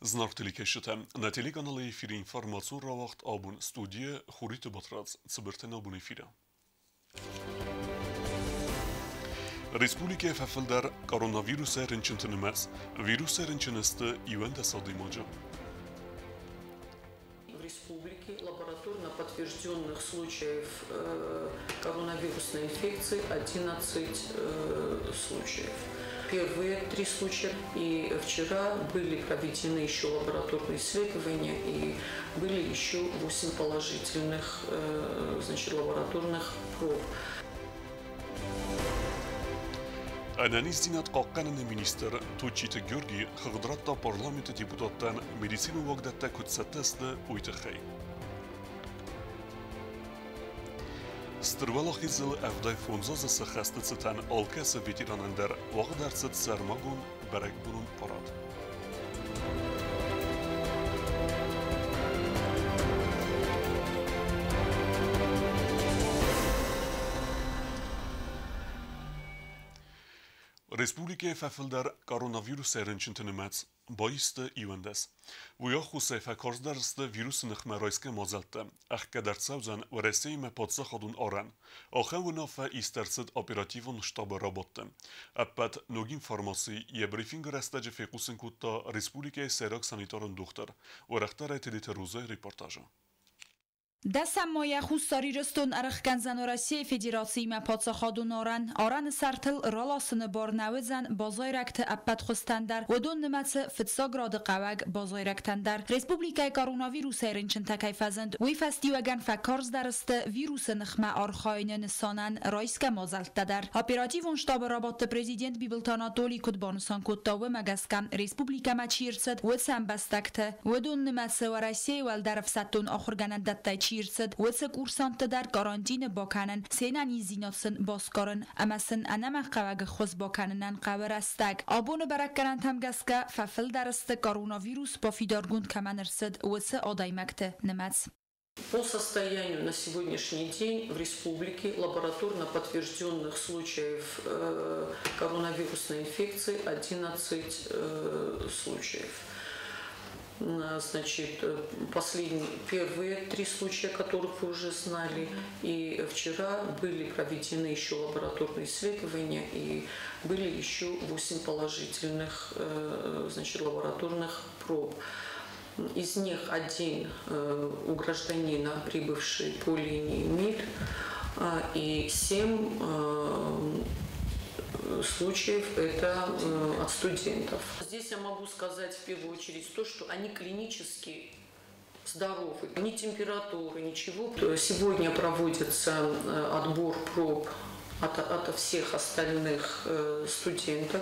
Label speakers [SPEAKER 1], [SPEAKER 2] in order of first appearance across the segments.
[SPEAKER 1] Зынаргъ телекӕсджытӕ, нӕ телеканалы эфиры информацион рауагъд абон студийӕ Хуриты Батрадз, цыбыртӕ нӕ абон эфиры. Республикӕйы фӕфылдӕр коронавирусӕй рынчынты нымӕц. Вирусӕй рынчын сты 11 адӕймаджы.
[SPEAKER 2] В республике лабораторно подтвержденных случаев коронавирусной инфекции 11 случаев. Первые три случая. И вчера были проведены еще лабораторные исследования, и были еще 8 положительных, значит, лабораторных проб.
[SPEAKER 1] Ӕнӕниздзинад хъахъхъӕныны министр Тотчиты Георгий хыгъд радта парламенты депутаттӕн медицинон уагдӕттӕ куыд цӕттӕ сты, уый тыххӕй. Стыр Уӕлахизыл 75 азы цы хӕсты цытӕн алкӕцы ветеранӕн дӕр уагъд ӕрцыд сӕрмагонд бӕрӕгбонон парад. Республикӕйы фӕфылдӕр коронавирусӕй рынчынты нымӕц баисты 11. Уый ӕххуысӕй фӕкарздӕр сты вирусы ныхмӕ райсгӕ мадзӕлттӕ. Ӕхгӕд ӕрцӕудзӕн Уӕрӕсеимӕ паддзахадон арӕн. Ахӕм уынаффӕ ист ӕрцыд оперативон штабы рабадты. Ӕппӕт ног информаци йӕ брифингы рӕстӕджы фехъусын кодта республикӕйы сӕйраг санитарон дохтыр Уӕрӕхдӕрӕй Тедеты Розайы репортажы.
[SPEAKER 3] Дӕсӕм майӕ Хуссар Ирыстон ӕрӕхгӕндзӕн Уӕрӕсейы Федерациимӕ паддзахадон арӕн. Арӕны сӕртыл раласыны бар нӕ уыдзӕн базайрӕгты ӕппӕт хуызтӕн дӕр, уыдон нымӕцы фыццаг рады хъӕуӕг базайрӕгтӕн дӕр. Республикӕйы коронавирусӕй рынчынтӕ кӕй фӕзынд, уый фӕстиуӕгӕн фӕкарздӕр сты вирусы ныхмӕ архайыны нысанӕн райсгӕ мадзӕлттӕ дӕр. Оперативон штабы рабадты президент Бибылты Анатоли куыд банысан кодта, уымӕ гӕсгӕ республикӕмӕ чи ӕрцыд, уыцы ӕмбӕстӕгты, уыдон нымӕцы Уӕрӕсейы уӕлдӕр ӕфсӕддон ахуыргӕнӕндӕттӕй чи рцыд, уыцы курсантты дӕр карантины бакӕнын, се нӕниздзинад сын басгарын ӕмӕ сын ӕнӕмӕнгхъӕуӕг ӕххуыс бакӕнынӕн хъӕуы рӕстӕг. Абоны бӕрӕггӕнӕнтӕм гӕсгӕ фӕфылдӕр сты коронавирус бафидаргонд кӕмӕн ӕрцыд, уыцы адӕймӕгты нымӕц.
[SPEAKER 2] По состоянию на сегодняшний день в республике лабораторно подтвержденных случаев коронавирусной инфекции 11 случаев. Значит, последние, первые три случая, которых вы уже знали, и вчера были проведены еще лабораторные исследования, и были еще 8 положительных, значит, лабораторных проб. Из них один у гражданина, прибывший по линии МИД, и 7 случаев это от студентов. Здесь я могу сказать в первую очередь то, что они клинически здоровы, ни температуры, ничего. Сегодня проводится отбор проб от всех остальных студентов.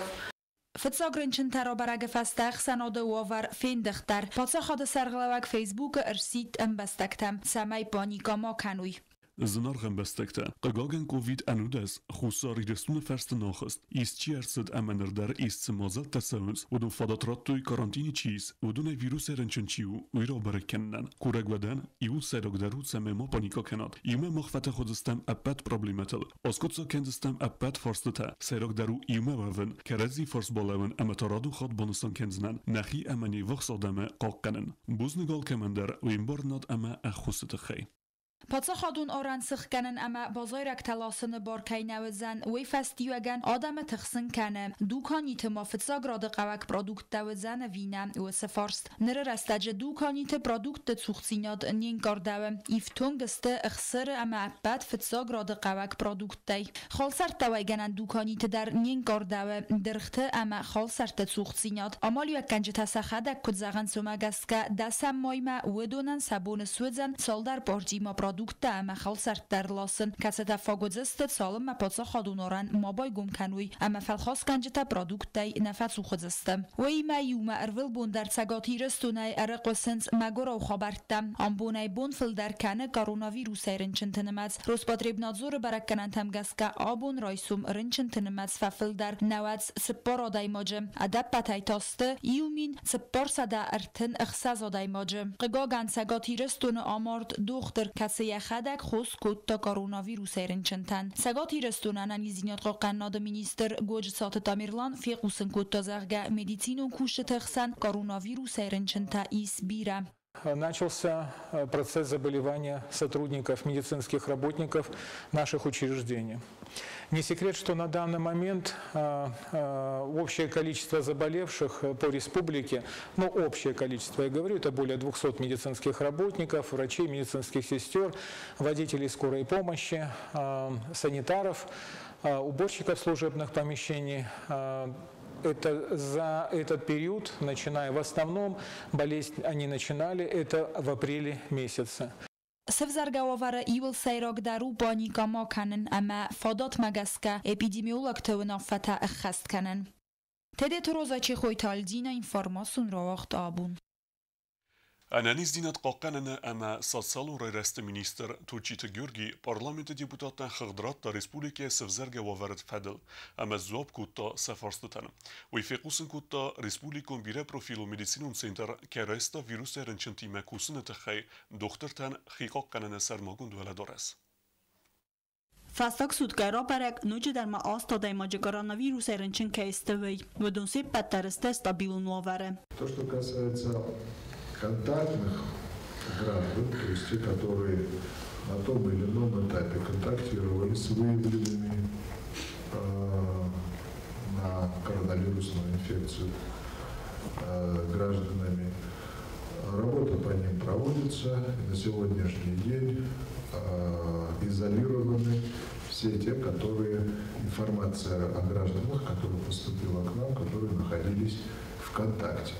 [SPEAKER 3] Фыццаг рынчынтӕ рабӕрӕгы фӕстӕ ӕхсӕнады уавӕр фендыгъддӕр. Паддзахады сӕргълӕууӕг Фейсбукы ӕрсидт ӕмбӕстӕгтӕм, цӕмӕй паникӕ ма кӕной.
[SPEAKER 1] Зынаргъ ӕмбӕстӕгтӕ, хъыгагӕн ковид-19 Хуссар Ирыстоны фӕрсты нахызт, ист чи ӕрцыд ӕмӕ ныр дӕр ист цы мадзӕлттӕ цӕуынц, уыдон фадат радтой карантины чи ис, уыдонӕй вирусӕй рынчын чи у, уый рабӕрӕг кӕнынӕн. Курӕг уӕ дӕн, иууыл сӕйрагдӕр у, цӕмӕй ма паникӕ кӕнат. Иумӕ мах фӕтых уыдзыстӕм ӕппӕт проблемӕтыл, аскъуыддзаг кӕндзыстӕм ӕппӕт фарстытӕ. Сӕйрагдӕр у иумӕ уӕвын, кӕрӕдзи фарс балӕууын ӕмӕ та радон хатт банысан кӕндзынӕн, нӕхи ӕмӕ не ввахс адӕмы хъахъхъӕнын. Бузныг алкӕмӕн дӕр уе мбарынад ӕмӕ ӕххуысы тыххӕй.
[SPEAKER 3] Паддзахадон арӕн сыхгӕнын ӕмӕ базайрӕгтӕ ласыны бар кӕй нӕ уыдзӕн, уый фӕстиуӕгӕн адӕмы тыхсын кӕны, дуканиты ма фыццаг рады хъӕуӕг продукттӕ уыдзӕн ӕви нӕ, уыцы фарст. Ныры рӕстӕджы дуканиты продуктты цухдзинад не нкъардӕуы, ифтонг сты ӕхсыры ӕмӕ ӕппӕт фыццаг рады хъӕуӕг продукттӕй. Халсӕрттӕ уӕйгӕнӕн дуканиты дӕр не нкъардӕуы дыргъты ӕмӕ халсӕртты цухдзинад. Амалиуӕггӕнджытӕ сӕхӕдӕг куыд зӕгъынц, уымӕ гӕсгӕ дӕсӕм маймӕ уыдонӕн сӕ бон суыдзӕн цалдӕр партимӕ продукттӕ ӕмӕ халсӕрттӕ ӕрласын, кӕцытӕ фаг уыдзысты, цалынмӕ паддзахадон арӕн ма байгом кӕной ӕмӕ фӕлхасгӕнджытӕ продукттӕй нӕ фӕцух уыдзысты. Уыимӕ иумӕ ӕрвылбон дӕр Цӕгат Ирыстонӕй ӕрыхъуысынц мӕгуырау хабӕрттӕ. Ам бонӕй-бон фылдӕр кӕны коронавирусӕй рынчынты нымӕц. Роспотребнадзоры бӕрӕггӕнӕнтӕм гӕсгӕ абон райсом рынчынты нымӕц фӕфылдӕр 94 адӕймаджы. Ӕдӕппӕтӕй та сты 1436 адӕймаджы. Хъыгагӕн, Цӕгат Ирыстоны амард дохтыр, кӕцы кӕцы йӕхӕдӕг хос кодта коронавирусӕй рынчынтӕн. Цӕгат Ирыстоны ӕнӕниздзинад хъахъхъӕнынады министр Годжыцаты Тамерлан фехъусын кодта, зӕгъгӕ, медицинон кусджыты хсӕн коронавирусӕй рынчынтӕ ис бирӕ.
[SPEAKER 4] Начался процесс заболевания сотрудников, медицинских работников наших учреждений. Не секрет, что на данный момент общее количество заболевших по республике, ну, общее количество, я говорю, это более 200 медицинских работников, врачей, медицинских сестер, водителей скорой помощи, санитаров, уборщиков служебных помещений. Это за этот период, начиная в основном, болезнь они начинали, это в апреле месяце.
[SPEAKER 3] Сӕвзӕргӕ уавӕры иууыл сӕйрагдӕр у паникӕ ма кӕнын ӕмӕ фадатмӕ гӕсгӕ эпидемиологты уынаффӕтӕ ӕххӕст кӕнын. Тедеты Роза, Чехойты Альдина, информацион рауагъд Абон.
[SPEAKER 1] Ӕнӕниздзинад хъахъхъӕныны ӕмӕ социалон райрӕзты министр Тотчиты Георгий парламенты депутаттӕн хыгъд радта республикӕйы сӕвзӕргӕ уавӕры фӕдыл ӕмӕ сдзуапп кодта сӕ фарстытӕн. Уый фехъусын кодта, республикон бирӕпрофилон медицинон центр кӕй райста вирусӕй рынчынтимӕ кусыны тыххӕй дохтыртӕн хихъахъхъӕныны сӕрмагонд уӕлӕдарӕс.
[SPEAKER 5] Фӕстаг суткӕ рабӕрӕг, ноджыдӕр ма 8 адӕймаджы коронавирусӕй рынчын кӕй сты, уый. Уыдон се ппӕт дӕр сты стабилон уавӕры.
[SPEAKER 6] То, что касается контактных граждан, то есть те, которые на том или ином этапе контактировали с выявленными на коронавирусную инфекцию гражданами, работа по ним проводится. И на сегодняшний день изолированы все те, которые, информация о гражданах, которая поступила к нам, которые находились в контакте.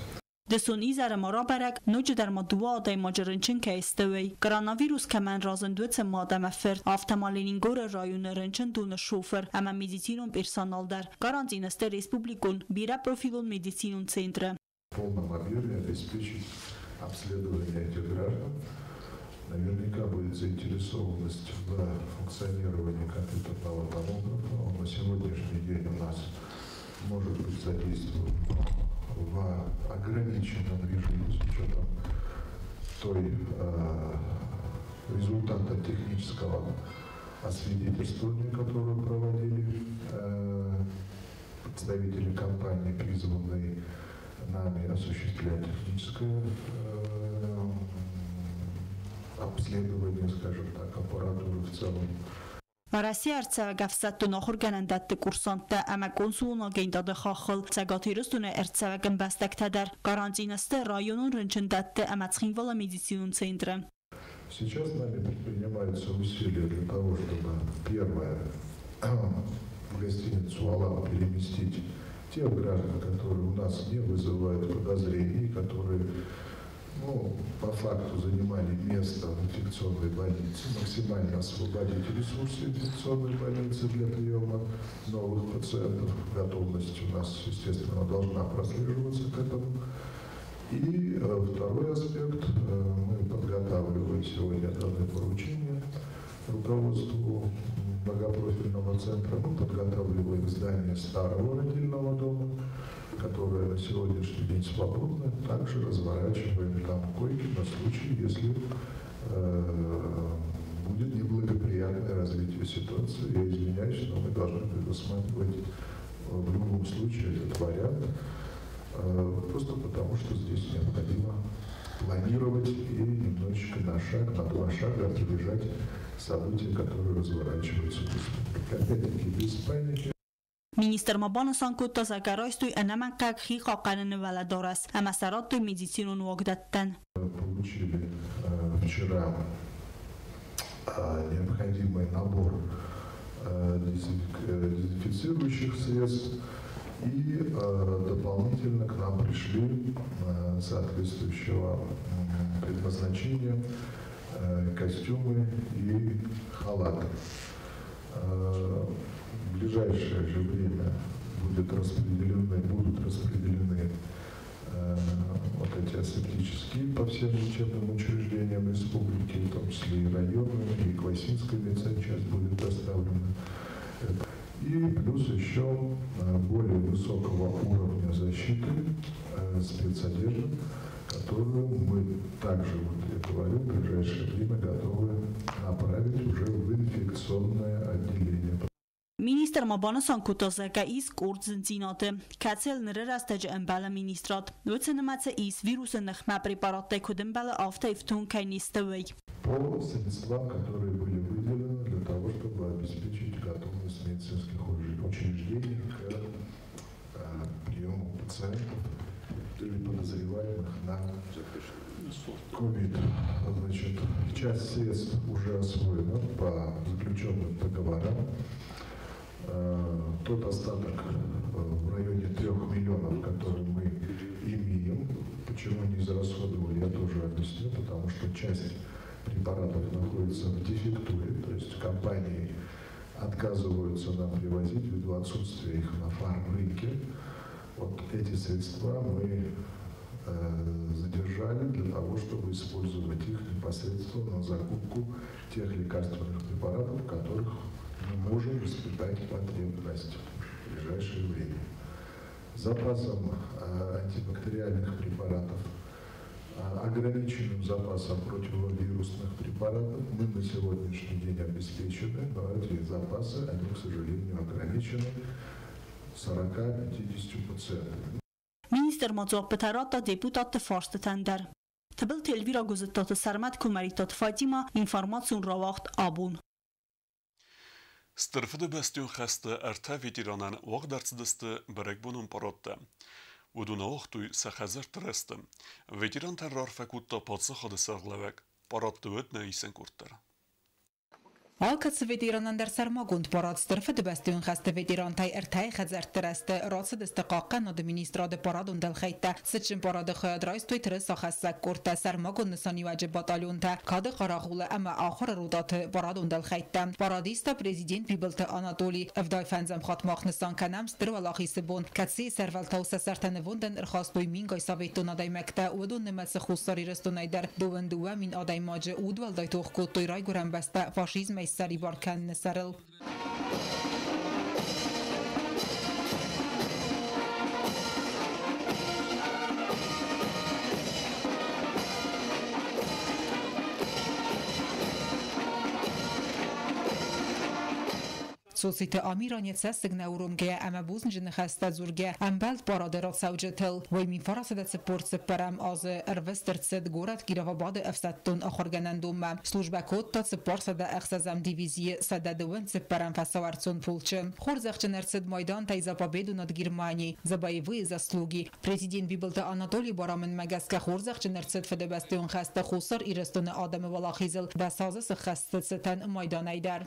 [SPEAKER 5] Дысон изӕры ма рабӕрӕг, ноджыдӕр ма 2 адӕймаджы рынчын кӕй сты, уый. Коронавирус кӕмӕн разынд, уыцы мад ӕмӕ фырт, афтӕ ма Ленингоры районы рынчындоны шофыр ӕмӕ медицинон персонал дӕр. Карантины сты республикон бирӕпрофилон медицинон центры.
[SPEAKER 6] В полном объеме обеспечить обследование этих граждан. Наверняка будет заинтересованность в функционировании компьютерного томографа. Он на сегодняшний день у нас может быть задействован в ограниченном режиме с учетом той результата технического освидетельствования, которое проводили представители компании, призванные нами осуществлять техническое обследование, скажем так, аппаратуры в целом.
[SPEAKER 5] Уӕрӕсейы ӕрцӕуӕг ӕфсӕддон ахуыргӕнӕндӕтты курсанттӕ ӕмӕ консулон агентады хаххыл Цӕгат Ирыстоны ӕрцӕуӕг ӕмбӕстӕгтӕ дӕр карантины сты районон рынчындӕтты ӕмӕ Цхинвалы медицинон центры.
[SPEAKER 6] Сейчас нами предпринимаются усилия для того, чтобы первое, в гостиницу «Алан» переместить тех граждан, которые у нас не вызывают подозрений, которые по факту занимали место в инфекционной больнице, максимально освободить ресурсы инфекционной больницы для приема новых пациентов. Готовность у нас, естественно, должна прослеживаться к этому. И второй аспект. Мы подготавливаем сегодня данное поручение руководству многопрофильного центра. Мы подготавливаем здание старого родильного дома, которое на сегодняшний день свободно. Также разворачиваем там койки на случай, если будет неблагоприятное развитие ситуации. Я извиняюсь, но мы должны предусматривать в любом случае этот вариант, просто потому что здесь необходимо планировать и немножечко на шаг, на два шага опережать события, которые разворачиваются в республике. Опять-таки без паники.
[SPEAKER 5] Министр ма банысан кодта, зӕгъгӕ, райстой ӕнӕмӕнгхъӕугӕ хихъахъхъӕныны уӕлӕдарӕс ӕмӕ сӕ радтой медицинон уагдӕттӕн.
[SPEAKER 6] Получили вчера необходимый набор дезинфицирующих средств и дополнительно к нам пришли соответствующего предназначения костюмы и халаты. В ближайшее же время будут распределены эти асептические по всем учебным учреждениям республики, в том числе и районным, и Квасинская медсанчасть будет доставлена. И плюс еще более высокого уровня защиты спецодежды, которую мы также, я говорю, в ближайшее время готовы
[SPEAKER 5] Министр ма банысан кодта, зӕгъгӕ, ис къорд зындзинады, кӕцыйыл ныры рӕстӕджы ӕмбӕлы министрад. Уыцы нымӕцы ис вирусы ныхмӕ препараттӕй куыд ӕмбӕлы, афтӕ ифтонг кӕй не сты, уый.
[SPEAKER 6] По средствам, которые были выделены для того, чтобы обеспечить готовность медицинских учреждений к приему пациентов или подозреваемых на ковид. Значит, часть средств уже освоена по заключенным договорам. Тот остаток в районе 3 миллионов, который мы имеем, почему не израсходовали, я тоже объясню, потому что часть препаратов находится в дефектуре, то есть компании отказываются нам привозить ввиду отсутствия их на фармрынке. Вот эти средства мы задержали для того, чтобы использовать их непосредственно на закупку тех лекарственных препаратов, которых мы можем испытать потребность в ближайшее время. Запасом антибактериальных препаратов, ограниченным запасом противовирусных препаратов мы на сегодняшний день обеспечены, но эти запасы, они, к сожалению, ограничены 40-50 пациентами.
[SPEAKER 5] Министр ма дзуаппытӕ радта депутатты фарстытӕн дӕр. Тыбылты Эльвира, Гуызыдтаты Сӕрмӕт, Куымӕридтаты Фатима, информацион рауагъд «Абон».
[SPEAKER 1] Стыр Фыдыбӕстӕйон хӕсты ӕртӕ ветеранӕн уагъд ӕрцыдысты бӕрӕгбонон парадтӕ. Уыдон ауагътой сӕ хӕдзӕртты рӕзты. Ветерантӕн раарфӕ кодта паддзахады сӕргълӕууӕг. Парадты уыд нӕ исӕн къорд дӕр.
[SPEAKER 7] Алкӕцы ветеранӕн дӕр сӕрмагонд парад. Стыр Фыдыбӕстӕйон хӕсты ветерантӕй ӕртӕйы хӕдзӕртты рӕзты рацыдысты Хъахъхъӕнады министрады парадон дӕлхӕйттӕ. Цытджын парады хайад райстой тырысахӕссӕг къордтӕ, сӕрмагонд нысаниуӕджы батальонтӕ, кады хъарагъулы ӕмӕ ахуыры ротаты парадон дӕлхӕйттӕ. Парадиста президент Бибылты Анатоли. 75-ӕм хатт мах нысан кӕнӕм Стыр Уӕлахизы бон, кӕцыйы сӕрвӕлтау сӕ сӕртӕ нывондӕн ӕрхастой мингай советон адӕймӕгтӕ, уыдон нымӕцы Хуссар Ирыстонӕй дӕр 22 000 адӕймаджы удуӕлдай тох кодтой райгуырӕн бӕстӕ фашизмӕй ссӕрибар кӕныны сӕрыл. Цоциты Амиран йӕ цӕссыг нӕ уромгӕйӕ ӕмӕ бузныджы ныхӕстӕ дзургӕ ӕмбӕлд парады рацӕуджытыл. Уый 1944 азы ӕрвыст ӕрцыд горӕт Кировобады ӕфсӕддон ахуыргӕнӕндонмӕ. Службӕ кодта 406-ӕм дивизийы 124-ӕм фӕсауӕрцон полчы. Хорзӕхджын ӕрцыд майдантӕй «За победу над Германией», «За боевые заслуги». Президент Бибылты Анатолий барамындмӕ гӕсгӕ хорзӕхджын ӕрцыд Фыдыбӕстӕйон хӕсты Хуссар Ирыстоны адӕмы уӕлахизыл 10 азы сыххӕсты цытӕн майданӕй дӕр.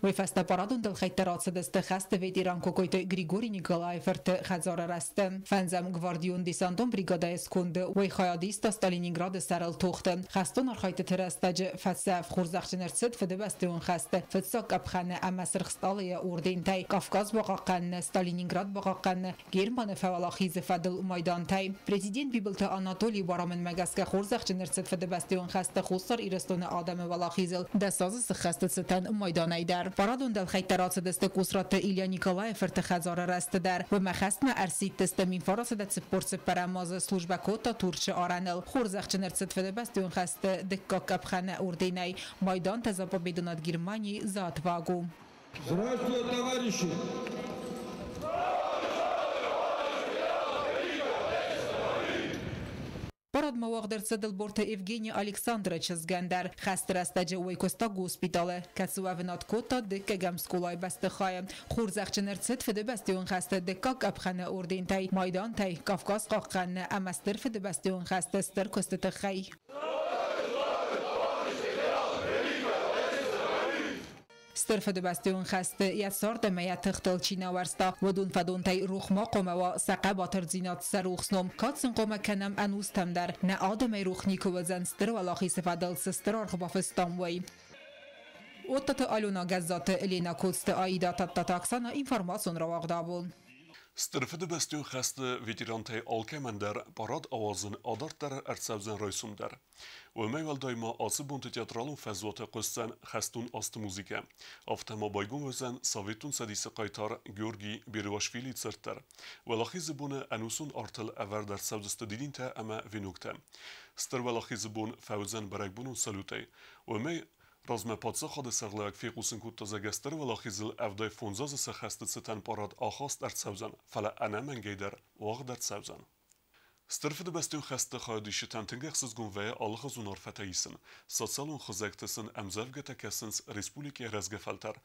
[SPEAKER 7] Уый фӕстӕ парадон дӕлхӕйттӕ рацыдысты хӕсты ветеран Кокойты Григорий Николайы фырты хӕдзары рӕзты. Фӕндзӕм гвардион десантон бригадӕйы сконды уый хайад иста Сталининграды сӕрыл тохты. Хӕстон архайдтыты рӕстӕджы фӕцӕф. Хорзӕхджын ӕрцыд Фыдыбӕстӕйон хӕсты фыццаг къӕпхӕны ӕмӕ Сырх Стъалыйы ордентӕй, Кавказ бахъахъхъӕныны, Сталининград бахъахъхъӕныны, Германы фӕуӕлахизы фӕдыл майдантӕй. Президент Бибылты Анатолийы барамындмӕ гӕсгӕ хорзӕхджын ӕрцыд Фыдыбӕстӕйон хӕсты Хуссар Ирыстоны адӕмы уӕлахизыл 10 азы сыххӕсты цытӕн майданӕй дӕр. Парадон дӕлхӕйттӕ рацыдысты Къусраты Илья Николайы фырты хӕдзары рӕзты дӕр. Уымӕ хӕстмӕ ӕрсидтысты 1944 азы, службӕ кодта Турчы арӕныл. Хорзӕхджын ӕрцыд Фыдыбӕстӕйон хӕсты дыккаг къӕпхӕны орденӕй, майдантӕ «За победу над Германией», «За отвагу».
[SPEAKER 8] Здравствуйте, товарищи!
[SPEAKER 7] Парадмӕ уагъд ӕрцыд Ӕлборты Евгений Александры чызгӕн дӕр. Хӕсты рӕстӕджы уый куыста госпиталы, кӕцы уӕвынад кодта дыккӕгӕм скъолайы бӕстыхайы. Хорзӕхджын ӕрцыд Фыдыбӕстӕйон хӕсты дыккаг къӕпхӕны ордентӕй, майдантӕй Кавказ хъахъхъӕныны ӕмӕ Стыр Фыдыбӕстӕйон хӕсты стыр куысты тыххӕй. Стыр Фыдыбӕстӕйон хӕсты йӕ цард ӕмӕ йӕ тыхтыл чи нӕ ауӕрста, уыдон фӕдонтӕй рох ма хъуамӕ уа сӕ хъӕбатырдзинад, сӕ рухс ном. Кад сын хъуамӕ кӕнӕм ӕнустӕм дӕр. Нӕ адӕмӕй рох никуы уыдзӕн, Стыр Уӕлахизы фӕдыл цы стыр аргъ бафыстам, уый. Оттаты Алена, Гӕззаты Елена, Коцты Аида, Тадтаты Оксана, информацион рауагъд «Абон».
[SPEAKER 1] Стыр Фыдыбӕстӕйон хӕсты ветерантӕй алкӕмӕн дӕр парад ауадзын адарддӕр ӕрцӕудзӕн райсом дӕр. Уымӕй уӕлдай ма ацы бонты театралон фӕзуаты хъуысдзӕн хӕстон азты музыкӕ. Афтӕ ма байгом уыдзӕн Советон Цӕдисы хъайтар Георгий Беруашвилийы цырт дӕр. Уӕлахизы боны ӕнусон артыл ӕвӕрд ӕрцӕудзысты дидинтӕ ӕмӕ веноктӕ. Стыр Уӕлахизы бон фӕуыдзӕн бӕрӕгбонон салютӕй. Уымӕй размӕ паддзахады сӕргълӕууӕг фехъусын кодта, зӕгъгӕ, Стыр Уӕлахизыл 75 азы сӕ хӕсты цытӕн парад ахаст ӕрцӕудзӕн, фӕлӕ ӕнӕмӕнгӕй дӕр уагъд ӕрцӕудзӕн. Стыр Фыдыбӕстӕйон хӕсты хайадисджытӕн тынг ӕхсызгон вӕййы алыхуызон арфӕтӕ исын. Социалон хызӕгты сын ӕмдзӕвгӕтӕ кӕсынц республикӕйы рӕзгӕ фӕлтӕр.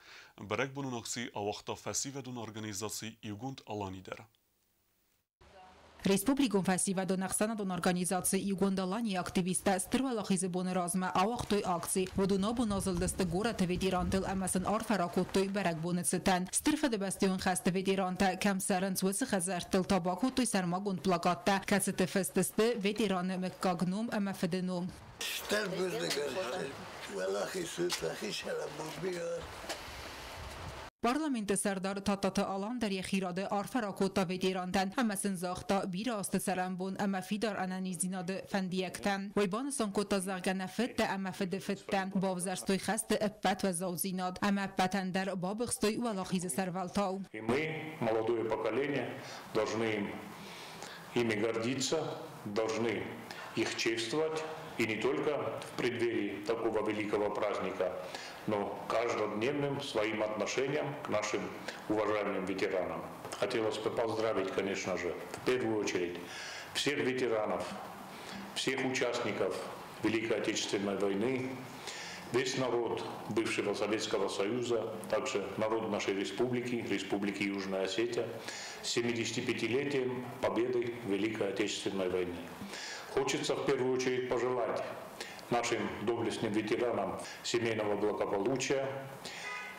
[SPEAKER 1] Бӕрӕгбонон акци ауагъта фӕсивӕдон организаци Иугонд Алани дӕр.
[SPEAKER 7] Республикон фӕсивӕдон ӕхсӕнадон организаци Иугонд Аланийы активисттӕ Стыр Уӕлахизы боны размӕ ауагътой акци. Уыдон абон азылдысты горӕты ветерантыл ӕмӕ сын арфӕ ракодтой бӕрӕгбоны цытӕн. Стыр Фыдыбӕстӕйон хӕсты ветерантӕ кӕм цӕрынц, уыцы хӕдзӕрттыл та бакодтой сӕрмагонд плакаттӕ, кӕцыты фыст сты ветераны мыггаг, ном ӕмӕ фыды ном.
[SPEAKER 9] Стыр бузныг Уӕлахизы фӕхицӕн бирӕ.
[SPEAKER 7] Парламенты сӕрдар Тадтаты Алан дӕр йӕхи рады арфӕ ракодта ветерантӕн ӕмӕ сын загъта бирӕ азты цӕрӕнбон ӕмӕ фидар ӕнӕниздзинады фӕндиӕгтӕ. Уый банысан кодта, зӕгъгӕ, нӕ фыдтӕ ӕмӕ фыды фыдтӕ бавзӕрстой хӕсты ӕппӕт уӕззаудзинад ӕмӕ ӕппӕтӕн дӕр бабыхстой уӕлахизы сӕрвӕлтау.
[SPEAKER 10] И мы, молодое поколение, должны ими гордиться, должны их чествовать, и не только в преддверии такого великого праздника, но каждодневным своим отношением к нашим уважаемым ветеранам. Хотелось бы поздравить, конечно же, в первую очередь всех ветеранов, всех участников Великой Отечественной войны, весь народ бывшего Советского Союза, также народ нашей республики, Республики Южная Осетия, с 75-летием победы в Великой Отечественной войны. Хочется в первую очередь пожелать нашим доблестным ветеранам семейного благополучия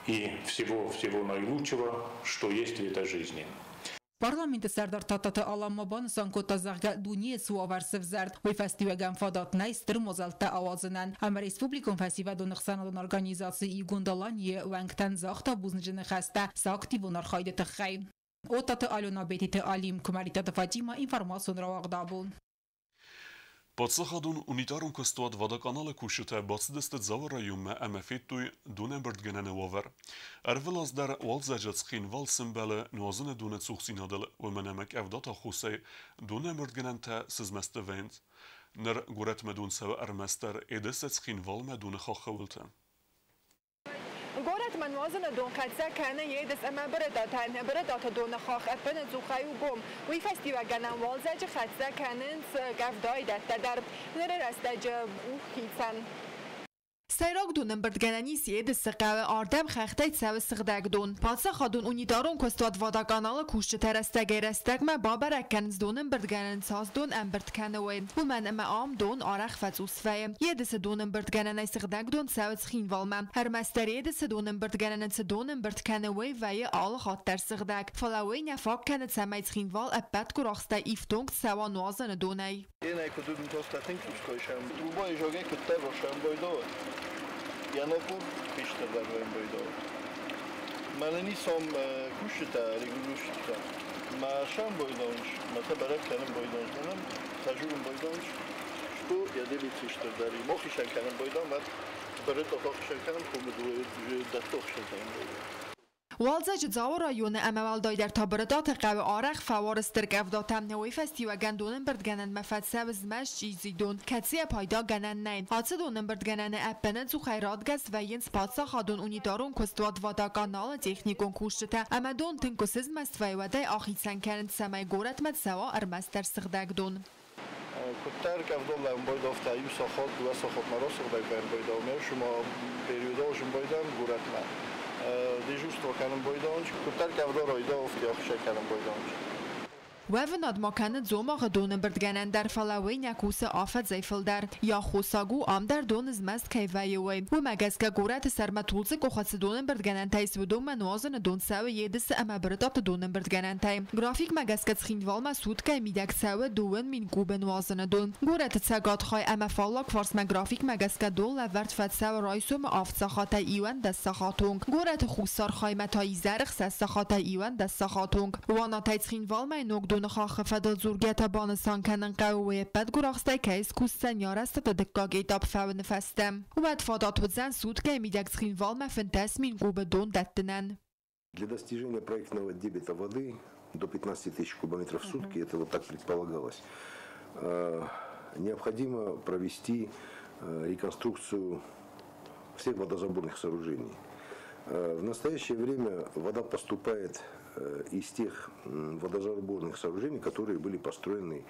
[SPEAKER 10] и всего-всего наилучшего, что есть в этой жизни.
[SPEAKER 7] Парламенты сӕрдар Тадтаты Алан ма банысан кодта, зӕгъгӕ, дунейы цы уавӕр сӕвзӕрд, уый фӕстиуӕгӕн фадат нӕй стыр мадзӕлттӕ ауадзынӕн. Ӕмӕ республикон фӕсивӕдон ӕхсӕнадон организаци Иугонд Аланийы уӕнгтӕн загъта бузныджы ныхӕстӕ сӕ активон архайды тыххӕй. Оттаты Алена, Бетиты Алим, Куымӕридтаты Фатима, информацион рауагъд Абон.
[SPEAKER 1] Паддзахадон унитарон куыстуат Водоканал-ы кусджытӕ бацыдысты Дзауы районмӕ ӕмӕ федтой донӕмбырдгӕнӕны уавӕр. Ӕрвылаз дӕр уалдзӕджы Цхинвал сӕмбӕлы нуазыны доны цухдзинадыл, уымӕн ӕмӕ къӕвдаты аххосӕй донӕмбырдгӕнӕнтӕ сызмӕсты вӕййынц. Ныр горӕтмӕ дон цӕуы ӕрмӕстдӕр Едысы Цхинвалмӕ доны хаххы уылты.
[SPEAKER 11] Горӕтмӕ нуазыны дон хӕццӕ кӕны Едыс ӕмӕ Брытъатӕн. Брытъаты доны хахх ӕппынӕдзухӕй у гом. Уый фӕстиуӕгӕн ӕм уалдзӕджы хӕццӕ кӕнынц къӕвдайы дӕттӕ дӕр. Ныры рӕстӕджы у хицӕн.
[SPEAKER 12] Сӕйраг донӕмбырдгӕнӕн ис Едысы хъӕуы, ардӕм хӕхтӕй цӕуы сыгъдӕг дон. Паддзахадон унитарон куыстуат Водоканал-ы кусджытӕ рӕстӕгӕй-рӕстӕгмӕ бабӕрӕг кӕнынц донӕмбырдгӕнӕн цас дон ӕмбырд кӕны, уый. Уымӕн ӕмӕ ам дон арӕх фӕцъус вӕййы. Едысы донӕмбырдгӕнӕнӕй сыгъдӕг дон цӕуы Цхинвалмӕ. Ӕрмӕстдӕр Едысы донӕмбырдгӕнӕны цы дон ӕмбырд кӕны, уый вӕййы алы хатт дӕр сыгъдӕг. Фӕлӕ уый нӕ фаг кӕны, цӕмӕй Цхинвал ӕппӕт гуырахстӕй ифтонг цӕуа нуазыны донӕй. Уалдзӕджы Дзауы районы ӕмӕ уӕлдайдӕр та Брытъаты хъӕуы арӕх фӕуары стыр къӕвдатӕ. Уый фӕстиуӕгӕн донӕмбырдгӕнӕнмӕ фӕцӕуы змӕст чъизи дон, кӕцыйӕ пайда гӕнӕн нӕй. Ацы донӕмбырдгӕнӕны ӕппынӕдзухӕй радгӕс вӕййынц паддзахадон унитарон куыстуат Водоканал-ы техникон кусджытӕ ӕмӕ дон тынг куы сызмӕст вӕййы, уӕд ӕй ахицӕн кӕнынц, цӕмӕй горӕтмӕ цӕуа ӕрмӕстдӕр сыгъдӕг дон.
[SPEAKER 13] Куыддӕр къӕвдон ӕмбойдовтӕ иу сахат, дыууӕ сахатмӕ расыгъдӕг ӕмбойдов, ме фсымӕр периодон зынбойдӕн горӕтмӕ. Дежурство кӕнын бойдонч, куыддӕр къӕвда райда, афтӕ ахсӕ кӕнын бойдонч.
[SPEAKER 12] Уӕвынад ма кӕны Дзомагъы донӕмбырдгӕнӕн дӕр, фӕлӕ уый нӕ кусы афӕдзӕй фылдӕр. Йӕ аххосаг у, ам дӕр доны змӕст кӕй вӕййы, уый. Уымӕ гӕсгӕ горӕты сӕрмӕ Тулдзы къохы цы донӕмбырдгӕнӕнтӕ ис, уыдонмӕ нуазыны дон цӕуы Едысы ӕмӕ Брытъаты донӕмбырдгӕнӕнтӕй. Графикмӕ гӕсгӕ Цхинвалмӕ суткӕйы мидӕг цӕуы 2000 кубы нуазыны дон. Горӕты цӕгат хай ӕмӕ фаллаг фарсмӕ графикмӕ гӕсгӕ дон лӕвӕрд фӕцӕуы райсомы 7 сахатӕй 11 сахаты онг. Горӕты хуссар хаймӕ та изӕры 6 сахатӕй 11 сахаты онг. Уанатӕй Цхинвалмӕ ног доны хаххы фӕдыл дзургӕтӕ банысан кӕнын хъӕуы, уый ӕппӕт гуырахстӕй кӕй скусдзӕн йӕ арӕзтады дыккаг этап фӕуыны фӕстӕ. Уӕд фадат уыдзӕн суткӕйы мидӕг Цхинвалмӕ 15 000 кубы дон дӕттынӕн.
[SPEAKER 14] Для достижения проектного дебита воды до 15 тысяч кубометров в сутки, это вот так предполагалось, необходимо провести реконструкцию всех водозаборных сооружений. В настоящее время вода поступает из тех водозаборных сооружений, которые были построены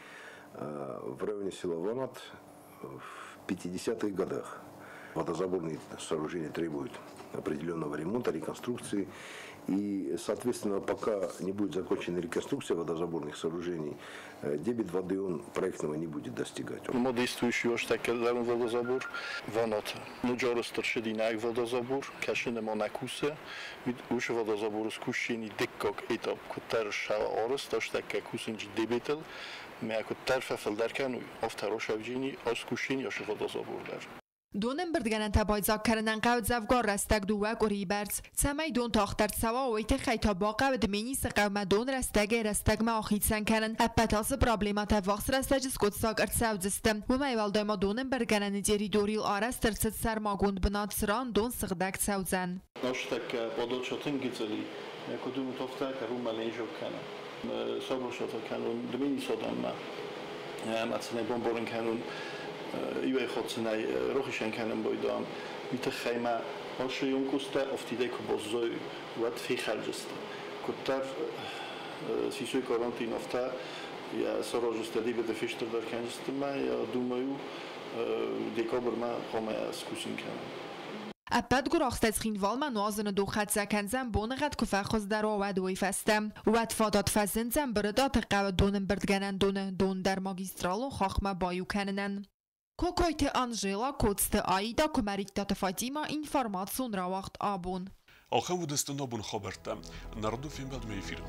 [SPEAKER 14] в районе села Ванат в 50-х годах. Водозаборные сооружения требуют определенного ремонта, реконструкции. И, соответственно, пока не будет закончена реконструкция водозаборных сооружений, дебит воды он проектного не будет достигать.
[SPEAKER 13] Ма действующий водозабор, Ванат. Водозабор, водозабор этап, дебител,
[SPEAKER 12] Донӕмбырдгӕнӕнтӕ байдзаг кӕнынӕн хъӕуы дзӕвгар рӕстӕг 2 къуырийы бӕрц. Цӕмӕй дон тагъддӕр цӕуа, уый тыххӕй та бахъӕуы Дменисы хъӕумӕ дон рӕстӕгӕй-рӕстӕгмӕ ахицӕн кӕнын. Ӕппӕт ацы проблемӕтӕ ӕввахс рӕстӕджы скъуыддзаг ӕрцӕудзысты. Уымӕй уӕлдай ма донӕмбырдгӕнӕны территорийыл арӕзт ӕрцыд сӕрмагонд бынат, цыран дон сыгъдӕг цӕудзӕн.
[SPEAKER 13] Иуӕй кӕнын бойдам, уый ма уӕд фехӕлджысты. Куыддӕр сисой карантин афтӕ йӕ саразджысты дебеты фестырдӕр кӕнджысты мӕ, я думаю, декабрмӕ хъуамӕ скусын кӕнын.
[SPEAKER 12] Ӕппӕт гуырахстӕй Цхинвалмӕ нуазыны дон хӕццӕ кӕндзӕн боныгъӕд куы фӕхуыздӕр уа, уӕд уый фӕстӕ. Уӕд фадат фӕзындзӕн Брытъаты хъӕуы донӕмбырдгӕнӕн доны дон дӕр магистралон хаххмӕ баиу кӕнынӕн. Кокойты Анжела, Коцты Аида, Куымӕридтаты Фатима, информацион рауагъд «Абон».
[SPEAKER 1] Ахӕм уыдысты нобон хабӕрттӕ. Народон фембӕлдмӕ эфиры.